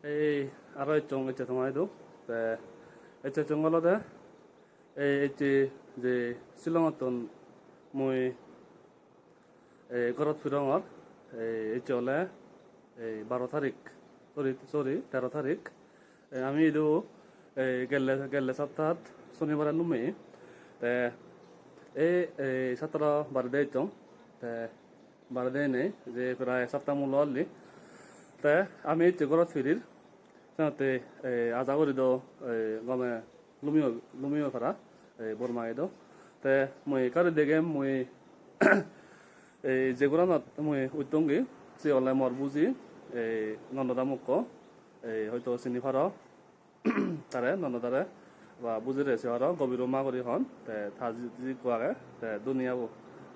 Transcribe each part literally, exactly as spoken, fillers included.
Ei aro ecchong ecche toma idu. Te ecche ecchong olode ei ecche je Shillongottun mui ei gorot firongor. Ei ecche ole ei baro tarik, sorry, sorry, tero tarik. Ei ami idu ei gelle, gelle saptat sonibare lummei. Te ei, ei satro baredi ecchong. Te baredi enei je prai sapta mulo olli. Te ami ecche gorot firir. Senotte, eh, aja guri do, eh, gome lumiyo, lumiyo para, eh, bor mage do. Te mui ekka guri degem, mui ei je goranot mui uttongi, se ole mor buji, ei nonoda mokko, ei hoito sini paro, tare, nonodare, ba bujire se aro Gobiro ma guri hon, te ta ji, ji ekko age, te Duniya bo,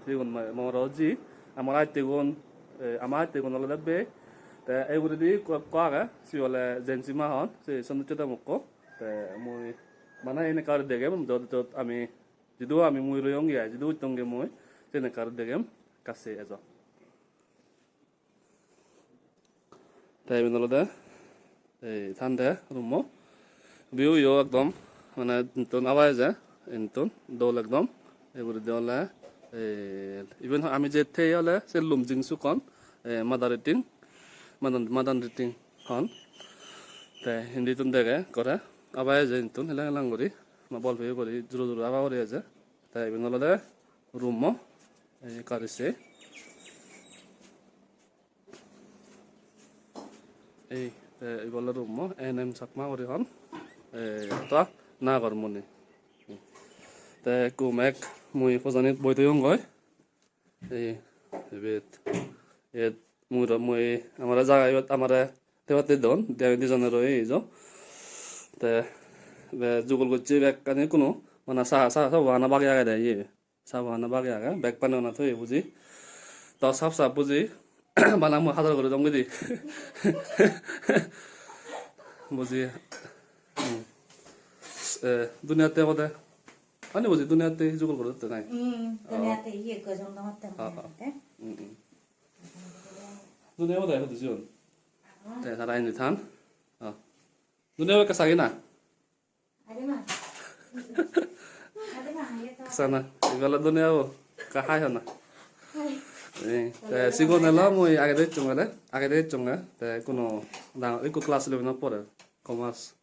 sigun mo-, moro ji, amar attegun, eh, ama attegun olode bek, te ei uguredi ekko, ekko age, se ole Jensi ma hon, se Sondichcho da mokko, te mui bana ene ekka guri degem, jot, jot ami, jidu ami mui royongi ai, jidu uttongi mui, sen ekka guri degem, ekka se ejo. Te iben olode ei thande roommo. View yo ekdom mane intun aba eje, intun dol ekdom. Ei uguredi ole, eh, iben ami je thei ole se Lumjing sukon, eh, madan riting, madan, madan riting hon. Te inditun dege gore aba eje intun helang helang guri, ma bol peye guri juro juro aba guri eje. Te iben olode roommo, ei gari se. Ei, te ibe ole roommo, N M Chakma guri hon. Ei, ta Nagormoni. Te ekko mek mui pojanit boi toyongoi. Ei, ibet, iyet mui ro-, mui amare jaga ibet amare thebatte don, di-, dijone roi ejo. Te be jugol gocche bekkani kuno, bana sa, sa, sa bana bagi agede iye. Sa bana bagi age, bag pani ona toye buji. To sap sap buji, bana mui hador guri dong gidi. Buji. Hmm. Eh, Duniyatte obode. Ani buji Duniyatte jugol guri dotte nai. Hmm, Duniyatte iye gojong dongotte. Ah, ah. Hmm, hmm. Duniya obode hudu siyon. Te tara indi than. Ah. Duniya ekka sagi na. Sana, ibala Duniya bo, ka hai hona. Eh, te sigon elo mui agede ecchonge de, agede ecchonge, te kuno dangor ekko class eleven ot pore, commerce,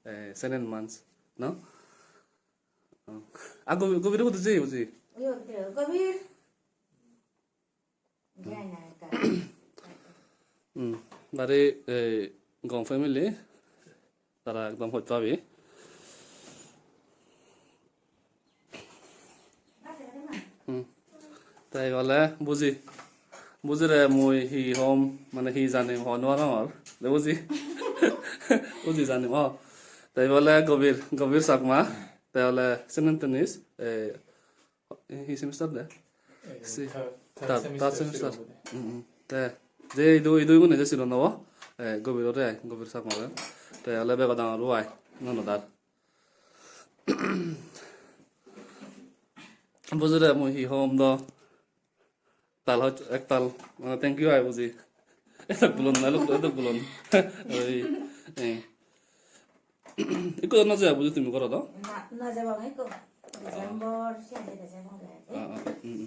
eh, second months, no? Ah, Gobir, Gobir hudu jeye buji? Gobir. Hmm, bari, eh, gom family, tara ekdom hoj pabi. Hmm. Te ibale buji, bujire mui hi hom, mane hi janim hoi nw parongor. De buji? Buji janim, oh. Te ibale Gobir, Gobir Chakma. Te ole Saint Anthony's, eh, hi semester de? Eh, si-, third, third third, semester third semester. Silo bode. Hmm, hmm. Te, je idu, idu gune je silon obo, eh, Gobir ore ai, Gobir Chakma ore. Te ole bego dangor bo ai, nonodar. Bujire mui hi hom do. Tal hoj-, ek tal, mane, thank you ai buji. Edok gulon, edok, edok gulon. Oi, eh. Ikko no jeba buji tumi goro do? Na, na jeba ikko. December, se age December. Ah, ah, mm,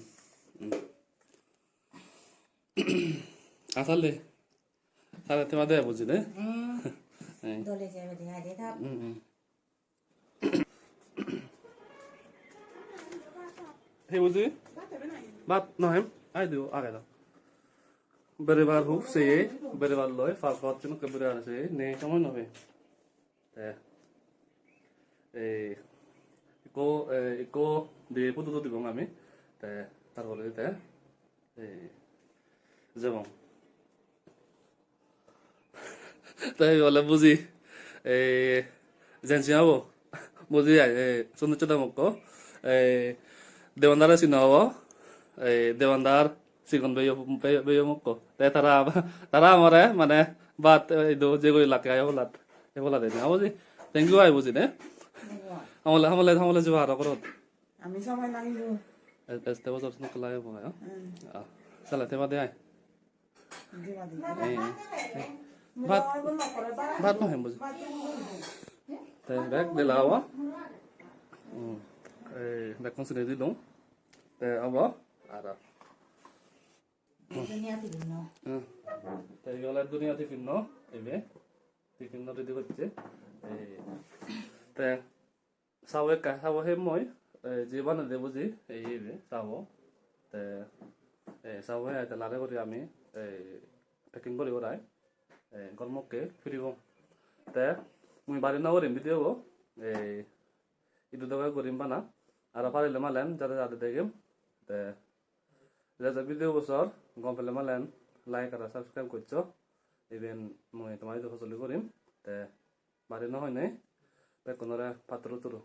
mm, mm. Asale. Sale tema de buji de. Mm. Eh. Dole jebe de age ta. Mm, mm. Hi buji? Bhat no hem? Ai dibo, age do. Berebar hub seye, berebar loi, parkot senokke berebar seye, nei somoy no pei. Te, ei, ikko, eh, ikko dibe photo udibong ami. Te, tar pore te, ei, jebong. Te ibe ole buji, ei, Jensi obo, buji ai, ei, Sundor Choda mokko, ei, Debandar-e sino obo, ei, Debandar sigon beyo, beyo, beyo mokko. Te tara, tara amare, mane, bhat, ei, do, je goi lage ai, obolat, obolat ene, obo ji, thank you ai buji de. Hamole, hamole, hamole jiba aro gorot. Ami somoy lagibo. Es-, este bojor nokko lagibo, yo? Hmm. Ah, sale te bade ai. Jiba dibo. Eh, eh. Bhat, bhat no hem buji. Te bek dela obo. Hmm. Ei, bekkun sini dilung. Te obo, aro. Duniya tiffin no. Hmm. Te ibe ole duniya tiffin no, ibe. Tiffin no ready gocche. Ei. Te sabo ekka, sabo he mui, eh, je banade buji, ei ibe, sabo. Te, eh, sabo he te lare guri ami, eh, packing guri gurai, eh, ghor mokke firibong. Te, mui bari no gurim video bo, eh, idu doge gurim bana, aro parile malen, jade jade degem. Te, je je video bo sor, gom pele malen, like aro subscribe goccho. Iben mui toma idu hojoli gurim. Te, bari no hoinei, bekkunore patturu turu.